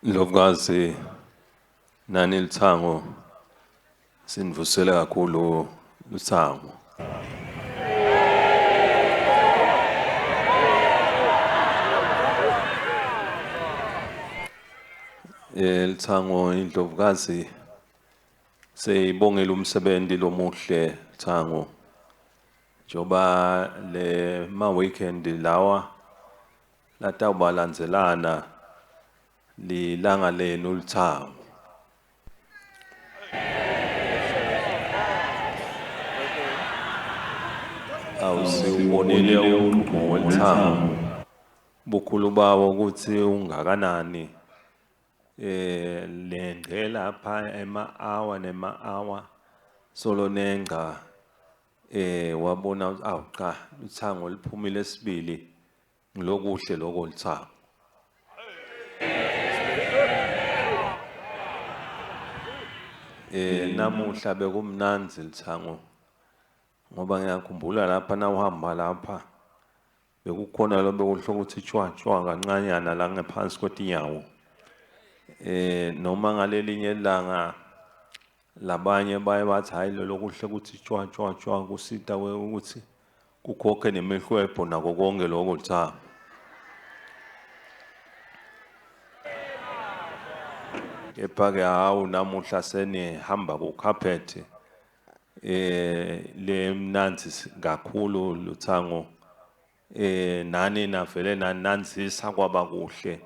Ndlovukazi nani lithango sinivusele kakhulu luthango. Eh lithango indlovukazi seyibongela umsebenzi lomuhle thango. Njoba le ma weekend lawa latawubalandzelana lilanga lenu lithango. Awusiwubonile umgqumo welithango bukhulu bawo ukuthi ungakanani eh lengce lapha ema hour nema hour solo nengca eh wabona ukuthi awu cha uthango liphumile sibili ngilokuhle lokho lithango. Eh namuhla bekumnandzi lithango ngoba ngiyakhumbula lapha nawuhamba lapha bekukhona lo bekuhle ukuthi chwa chwa kancanyana la ngephansi kwetinyawo eh noma ngalelinye ilanga labanye baye bathi hayi lolo kuhle ukuthi chwa chwa chwa kusita ukuthi kukhokhe nemihlwebho nako konke lokho cha. Kepha-ke hawu namuhla senihamba kukhaphethi eh lemnanzi kakhulu luthango eh nani navele nananzisa kwaba kuhle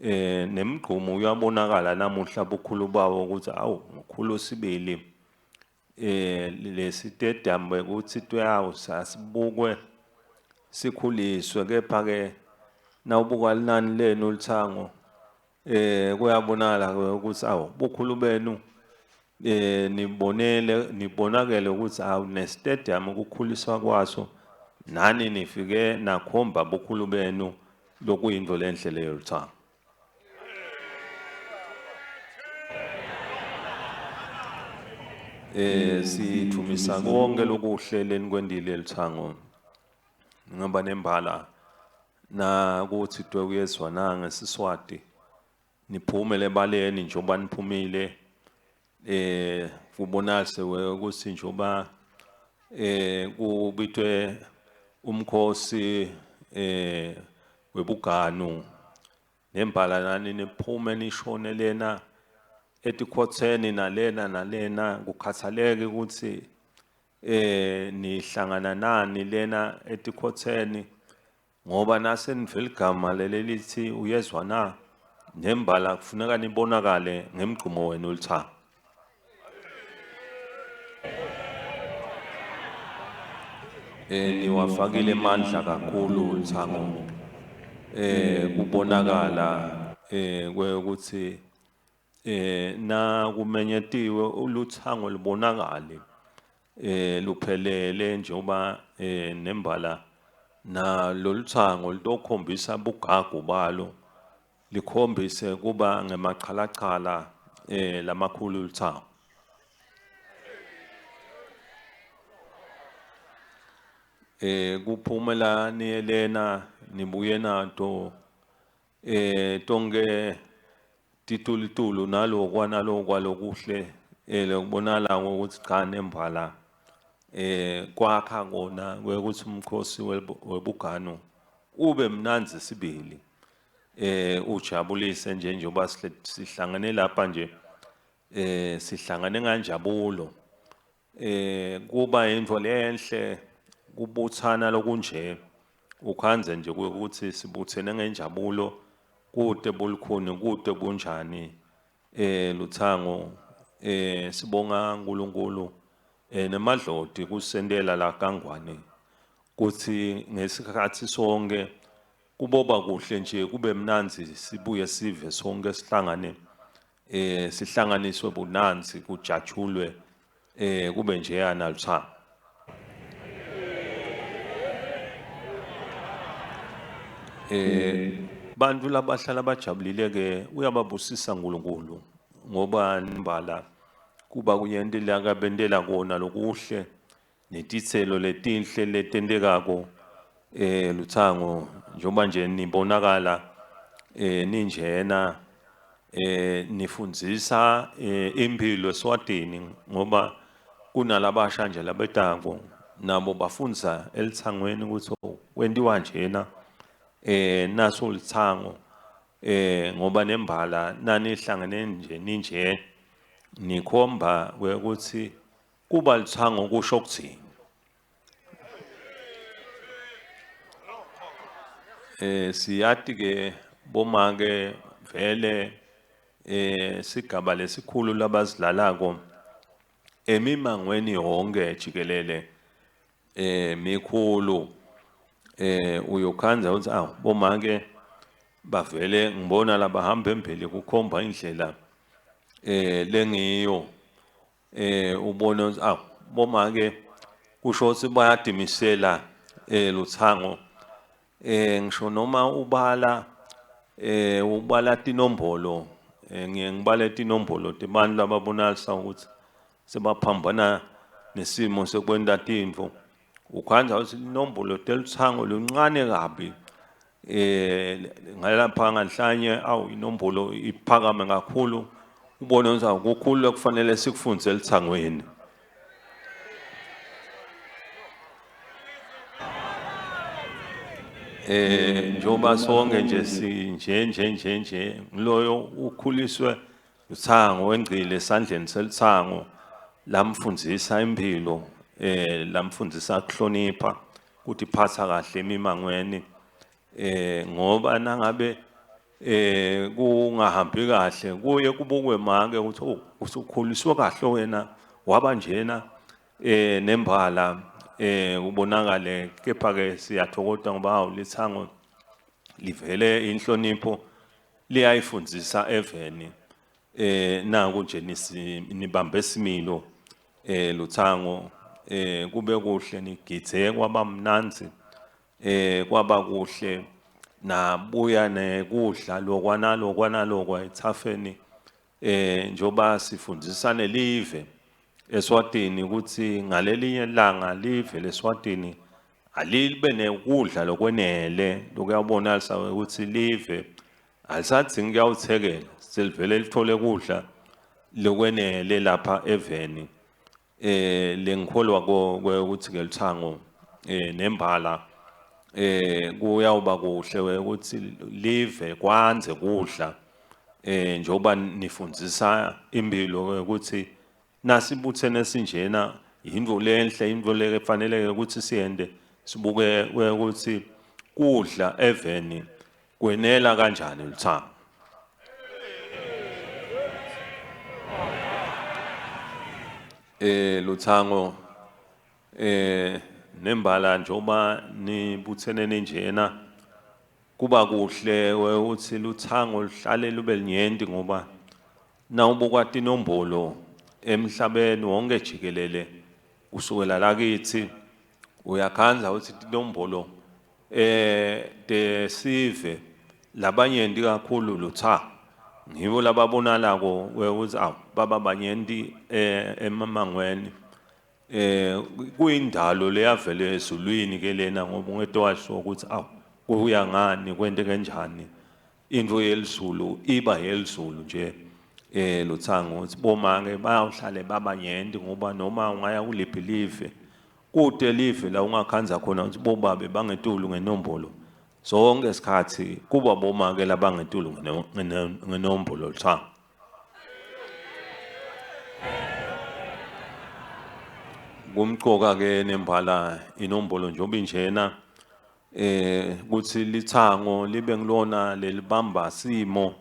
eh nemgqumo uyabonakala namuhla bukhulu bawo ukuthi awu mkhulu sibili eh lesitedium bekuthi twawu sasibukwe sikhuliswe kepha ke nawubuka linani lenu lithango eh kuyabonakala ukuthi awu bukhulu benu eh nibonele nibonakele ukuthi awu nestadium ukukhuliswa kwaso nani nifike nakhomba bukhulu benu lokuyinto lenhle leyo lithango. Eh sithumisa konke lokuhle lenikwendile lithango ngoba nembala na kuthi dwekuyezwa na ngesiswati niphume lebaleni njengoba niphumile eh kubonakase ukuthi njengoba eh kubitwe umkhosi eh webuganu nembala nani niphume nishone lena etikhotheni nalena nalena kukhathaleke ukuthi eh nihlangana nani lena etikhotheni ngoba nase nivela igama leli lithi uyezwa na nembala kufuneka nibonakale ngemgqumo wenu olithanga. Eh niwafakile amandla kakhulu Thango eh kubonakala eh ukuthi eh na kumenyetiwe uluthango lubonakale eh luphelele njengoba eh nembala na loluthango litokhombisa bugagu balo likhombise kuba ngemachalachala eh lamakhulu luthango. Eh kuphumela niyelena nibuye nato eh tonke titulitulu nalokwa nalokwa lokuhle eh lokubonakala ngokuthi cha nembala eh kwakha kona kwekuthi umkhosi webuganu ube mnandzi sibili eh ujabulise nje njengoba sihlangene lapha nje eh sihlangane nganjabulo eh kuba into lenhle kubuthana lokunje ukhanze nje ukuthi sibuthene ngenjabulo kude bulukhuni kude bunjani eh luthango eh sibonga uNkulunkulu eh nemadloti kusendela la kaNgwane kuthi ngesikhathi sonke kuboba kuhle nje kube mnanzi sibuye sive sonke sihlangane eh sihlanganiswe bunanzi kujatshulwe eh kube njeyana luthango. Eh bantu labahlala bajabulile ke uyababusisa uNkulunkulu ngoba nimbala Kuba kunyenti lakabentela kona lokuhle netitselo letinhle letentekako lutsango njengoba nje nibonakala ninjena nifundzisa imphilo eSwatini ngoba kunalabasha nje labetako nabo bafundza elitsangweni ukuthi kwentiwa njena naso litsango ngoba nembala nanihlangene nje ninje nikhomba ukuthi kuba litsango kusho ukuthini. Siyati ke bomake vele sigaba lesikhulu labasidlalako emimangweni yonke jikelele mikhulu. Uyokhandza ukuthi awu bomake bavele ngibona labahamba embili kukhomba indlela lengiyo. Ubone ukuthi awu bomake kusho ukuthi bayadimisela lutsango. Ngisho noma ubala ubala tinombolo, ngiye ngibale tinombolo tebantfu lababonakala ukuthi sebaphambana nesimo sekwenta tintfo. Ukhandza ukuthi inombolo telutsango luncane kabi, ngalapha nganhlanye awu inombolo iphakame kakhulu, ubone ukuthi akukhulu lokufanele sikufundze elutsangweni. Njengoba sonke nje sinje nje nje nje ngiloyo ukhuliswe utsango wengcile esandleni selutsango lamfundzisa impilo, lamfundzisa kuhlonipha, kutiphatsa kahle emimangweni, ngoba nangabe kungahambi kahle kuye kubukwe make ukuthi oh usukhuliswe kahle wena waba njena nembala ubonakale. Kepha ke siyathokoza ngoba awu litsango livele inhlonipho liyayifundzisa eveni. Naku nje nibambe similo lutsango, kube kuhle nigidze kwaba mnandzi, kwaba kuhle nabuya nekudla lokwa nalokwa nalokwa etsafeni, njoba sifundzisane live eSwatini ukuthi ngalelinye ilanga live leSwatini alibe nekudla lokwenele lokuyabonakala ukuthi live alisadzingi kuyawuthekela, selivele lithole kudla lokwenele lapha eveni. Lengikholwa ukuthi ke lutsango nembala kuyawuba kuhle ukuthi live kwandze kudla, njengoba nifundzisa impilo ukuthi nasibuthene sinjena yintfo lenhle, intfo lefanele ukuthi siyente, sibuke ukuthi kudla eveni kwenela kanjani lutsango. Lutsango nembala njengoba nibuthene ninjena kuba kuhle ukuthi lutsango luhlale lube linyenti ngoba nawubuka tinombolo emhlabeni wonke jikelele kusukela lakithi uyakhandza ukuthi tinombolo tesive labanyenti kakhulu lutha ngibo lababonalako ukuthi awu baba banyenti emamangweni. Kuyindalo leyavele ezulwini ke lena ngoba ungete washo ukuthi awu kuya ngani kwente kanjani, intfo yelizulu iba yelizulu nje. Lutsango ukuthi bomake bayawuhlale babanyenti ngoba noma ungaya kuliphi live kude live la ungakhandza khona ukuthi bobabe bangetulu ngenombolo sonke isikhathi kuba bomake labangetulu ngenombolo lutsango. Kumcoka ke nembala inombolo njengoba injena kuthi litsango libe ngilona lelibamba simo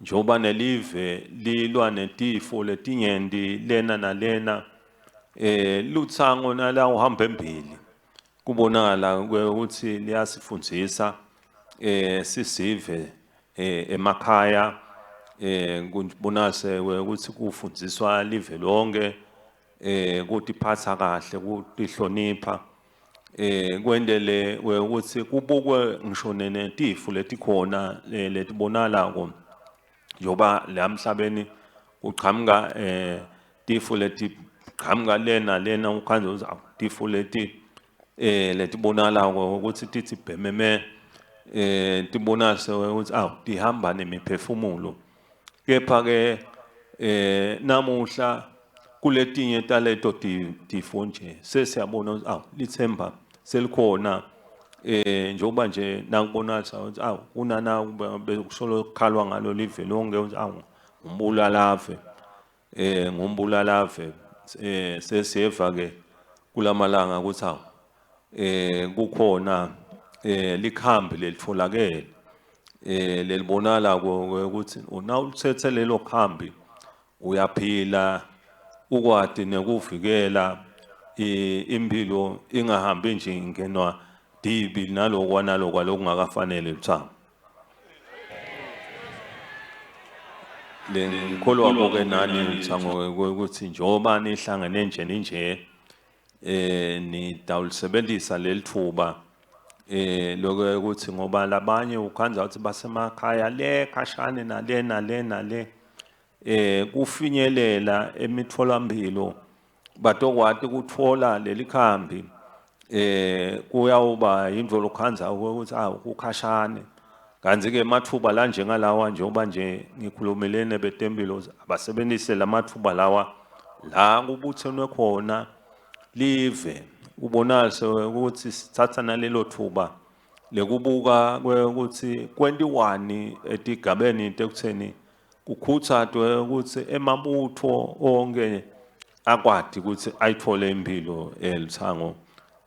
njengoba nelive lilwa netifo letinyenti lena nalena, lutsango nala uhamba embili kubonakala ukuthi liyasifundzisa sisive emakhaya, kubonakala ukuthi kufundziswa live lonke, kutiphatsa kahle, kutihlonipha, kwendele ukuthi kubukwe ngisho netifo letikhona letibonakalako njengoba la emhlabeni kuqhamuka Tifo letiqhamuka le nalena ukhandze ukuthi awu tifo leti letibonakalako ukuthi tithi bhememe tibonakale ukuthi awu tihamba nemiphefumulo. Kepha ke namuhla kuletinye taleto tifo nje sesiyabona ukuthi awu lithemba selikhona njengoba nje nakubonakala ukuthi awu kunana bekusolo kukhalwa ngalo live lonke ukuthi awu ngumbulalave ngumbulalave sesiyeva ke kulamalanga ukuthi awu kukhona likhambi lelitholakele lelibonala ukuthi unawulithethe lelo khambi uyaphila ukwati nekuvikela impilo ingahambi nje ingenwa dibi nalokwa nalokwa lokungakafanele luthango. Lengikholwa ke nani luthango ukuthi njengoba nihlangene nje ninje nidawulisebenzisa lelithuba lokho ukuthi ngoba labanye ukhandza ukuthi basemakhaya le khashane nale nale nale kufinyelela emitfolamphilo batokwati kutfola leli khambi kuyawuba yintfo lokhandza ukuthi awu kukhashane. Kantsi ke ematfuba la njengalawa njengoba nje ngikhulumile nebetempilo abasebenzise lamatfuba lawa la kubuthenwe khona live kubonakale ukuthi sithatha nalelo thuba lekubuka ukuthi kwentiwani etigabeni tekutheni kukhutsatwe ukuthi emabutho onke akwati ukuthi ayithole impilo eluthango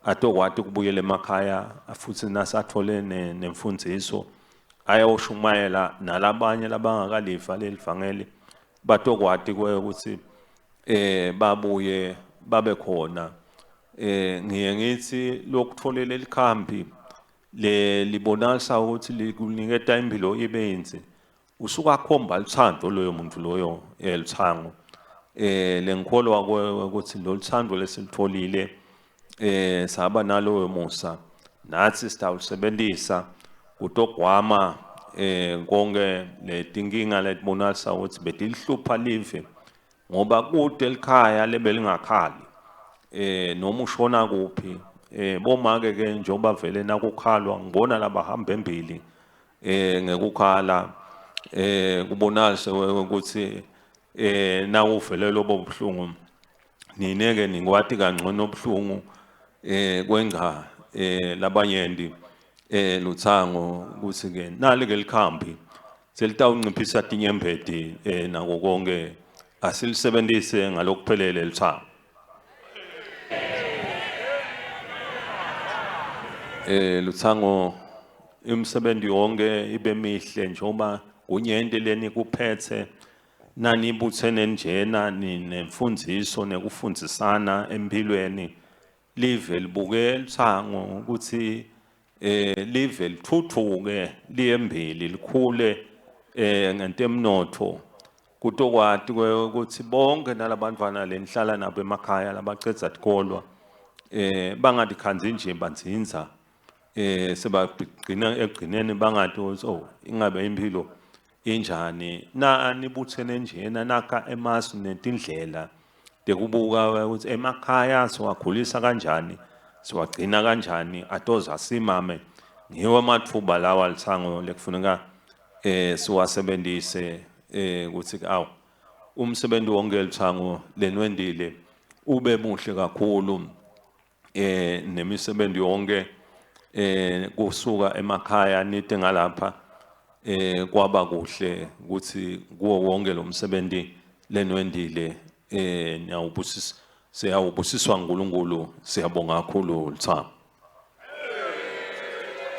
atokwati ukubuyela emakhaya futhi nasathole nemfundziso ayoshumayela nalabanye labangakaliva lelivangeli batokwati ukuthi babuye babe khona. Ngiye ngithi lokutholela likhambi le libonakala ukuthi likuniketa impilo ibe yinsi usuka khomba luthando loyo muntu loyo eluthango. Lengikholwa ukuthi loluthando lesilitholile saba naloyo musa nathi sitawusebenzisa kutogwama konke letinkinga letibonakala ukuthi betilihlupha live ngoba kude elikhaya lebelingakhali noma ushona kuphi bomake ke njengoba vele nakukhalwa ngibona labahamba embili ngekukhala kubonakala ukuthi nawuvele lobo buhlungu nineke ningiwati kangcono obuhlungu kwenca labanyenti luthango ukuthi ke nali ke likhambi selitawunciphisa tinyembeti nako konke asilisebenzise ngalokuphelele luthango. Luthango imisebenzi yonke ibe mihle njengoba kunyenti leni kuphethe nanibuthene njena ninemfundziso nekufundzisana empilweni live libuke luthango ukuthi live lithuthuke liyembili likhule ngentemnotho kutokwati ukuthi bonke nalabantwana lenihlala nabo emakhaya labacedza tikolwa bangatikhandzi nje bandzinza sebagcina ekugcineni bangathi ukuthi oh ingabe impilo injani na nibuthene njena nakha emasu netindlela tekubuka ukuthi emakhaya siwakhulisa kanjani siwagcina kanjani atoza simame ngiwo amathuba lawa lithango lekufuneka siwasebenzise ukuthi awu umsebenzi wonke lithango lenwendile ube muhle kakhulu nemisebenzi yonke kusuka emakhaya nite ngalapha kwaba kuhle ukuthi kuwo wonke lo msebenzi lenwendile niyawubusisa siyawubusiswa uNkulunkulu siyabonga kakhulu lithango.